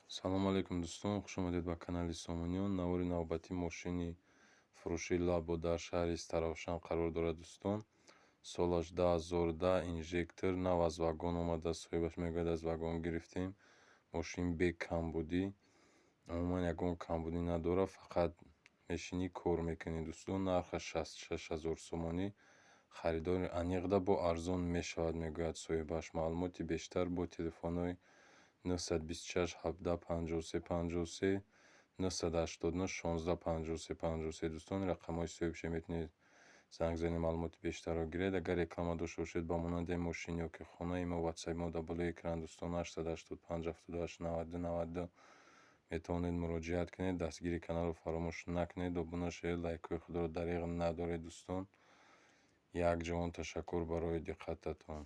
Салому алейкум, дӯстон, хушомадед ба канали Сомониён. Навори навбатӣ мошини фурӯшии Лабо дар шаҳри Истаравшан қарор дорад, дӯстон. Солаш 2010, инжектор, нав аз вагон омада. Соҳибаш мегӯяд, аз вагон гирифтем. Мошин бекамбудӣ, умуман ягон камбудӣ надорад, фақат мешинӣ, кор мекунӣ, дӯстон. Нархаш 66 000 сомонӣ. Харидори аниқда бо арзон мешавад, мегӯяд соҳибаш. Маълумоти бештар бо телефонҳои 926 17 53 53, 989 16 53 53. Дӯстон, рақамҳои соҳибша метавонед занг занед, маълумоти бештарро гиред. Агар реклама дошта бошед ба монанди мошин ё ки хона, имо, ватсапи мо дар болои экран, дӯстон, 885 78 92 92 метавонед муроҷиат кунед. Дастгири каналро фаромӯш накунед, обуна шавед, лайкҳои худро дареғ надоред, дӯстон. Як ҷаҳон ташаккур барои диққататон.